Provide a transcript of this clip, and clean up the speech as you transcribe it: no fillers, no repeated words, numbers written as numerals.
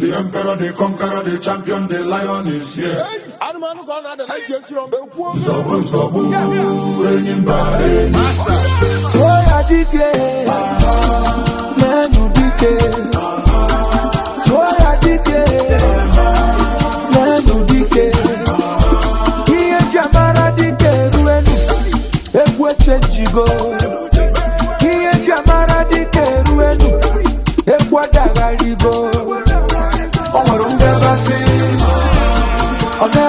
The emperor, the conqueror, the champion, the lion is here. Anụmanụ ka ọ na-ada na iji echiri ọmụ ekwuo. Nzọgbu nzọgbu, enyi mba enyi. Tụọ ya dike, n'enu dike. Tụọ ya dike, n'enu dike. Ihe eji amara dike eruenu, egwu echenjigo. Ihe eji amara dike eruenu, egwu adagharigo. O nwere ngabasị, ọ na